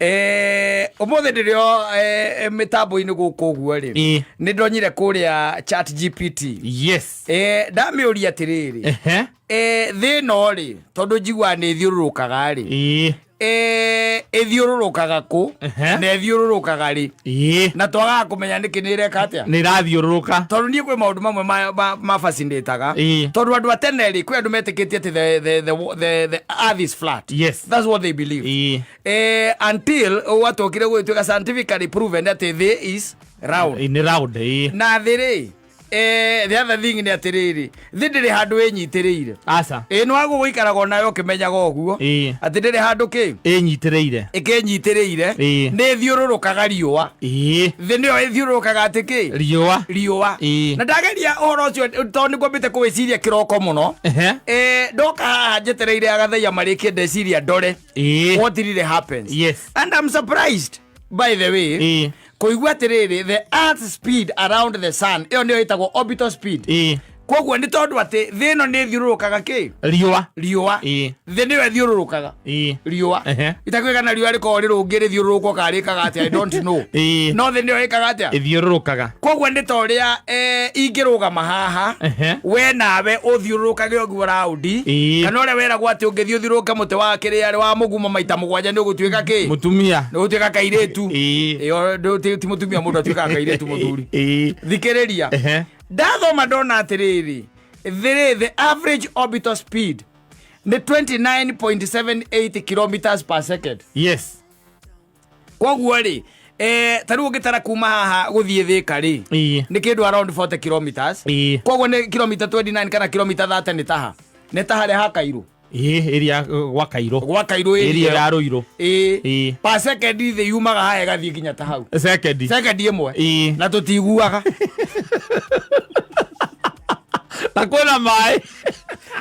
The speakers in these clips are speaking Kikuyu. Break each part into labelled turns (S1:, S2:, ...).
S1: Ũmũthĩ ndĩrĩ o mĩtambo-inĩ gũkũ ũguo rĩ, nĩ ndonyire kũrĩa Chat GPT. Ndamĩũria atĩrĩrĩ, thĩ ĩno rĩ, tondũ njiguaga nĩ ĩthiũrũrũkaga rĩ, ĩthiũrũrũkaga kũ na ĩthiũrũrũkaga rĩ, na twagaga kũmenya nĩkĩ nĩ ĩreka atĩa?
S2: Nä irathiũrũrũka.
S1: Tondũ niĩ kwĩ maũndũ mamwe ma fascinataga. Tondũ andũ a tene rĩ, kwĩ andũ metĩkĩtie atĩ the earth is flat. That's what they believe. Until gwatũkire gũgĩtuĩka scientifically proven atĩ thĩ is round.
S2: Nä round.
S1: Na thĩ rĩ, the other thing nĩ atĩrĩrĩ, thĩ ndĩrĩ handũ ĩnyitĩrĩire.
S2: Aca.
S1: Ĩ nĩ wagwo gũikaraga onayo ũkĩmenyaga ũguo atĩ ndĩrĩ handũ kĩ
S2: ĩnyitĩrĩire.
S1: Ĩkĩnyitĩrĩire. Nĩ ĩthiũrũrũkaga riũa. Thĩ nĩyo ĩthiũrũrũkaga atĩ kĩ?
S2: Riũa.
S1: Riũa. Na ndageria ũhoro ũcio tondũ nĩ ngwambĩte kũwĩciria kĩroko mũno. Ndoka haha njetereire agathaiya marĩkie, ndeciria ndore what really happens. And I'm surprised, by the way, kũigua atĩrĩrĩ, the earth speed around the sun, ĩyo nĩyo ĩtagwo orbital speed. Koguo nĩ tondũ atĩ thĩ ĩno nĩ ĩthiũrũrũkaga kĩ?
S2: Riũa.
S1: Riũa. Thĩ nĩyo ĩthiũrũrũkaga riũa. Itakwĩ kana riũa rĩkoragwo rĩrũngĩ rĩthiũrũrũkwo kana rĩkaga atĩa, I don't know. No thĩ nĩyo ĩkaga atĩa?
S2: Ĩthiũrũrũkaga.
S1: Koguo nĩ ta ũrĩa ingĩrũgama haha, we nawe ũthiũrũrũkage ũguo round. Kana ũrĩa weragwo atĩ ũngĩthiĩ ũthiũrũrũke mũtĩ wa kĩrĩa wa mũgumo maita 7 nĩ ũgũtuĩka kĩ?
S2: Mũtumia.
S1: Nĩ ũgũtuĩka kairĩtu. Ĩyo ti mũtumia, mũndũ atuĩkaga kairĩtu mũthuri. Thikĩrĩria. Ndathoma ndona atĩrĩrĩ, thĩrĩ the average orbital speed nĩ 29.78 kilometers per second. Koguo rĩ, ta rĩu ũngĩtara kuma haha gũthiĩ Thĩka rĩ, nĩ kĩndũ around 40 kilometers. Koguo nĩ kilomita 29 kana kilomita 30. Nĩ taha nĩ ta harĩa ha Kairũ.
S2: Ĩrĩa gwa Kairũ.
S1: Gwa Kairũ.
S2: Ĩrĩa ya Rũirũ.
S1: Per second thĩ yumaga haha ĩgathiĩ nginya ta hau.
S2: Second.
S1: Second ĩmwe. Na tũtiguaga.
S2: Na kwĩna maĩ.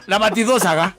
S1: Na matithũcaga.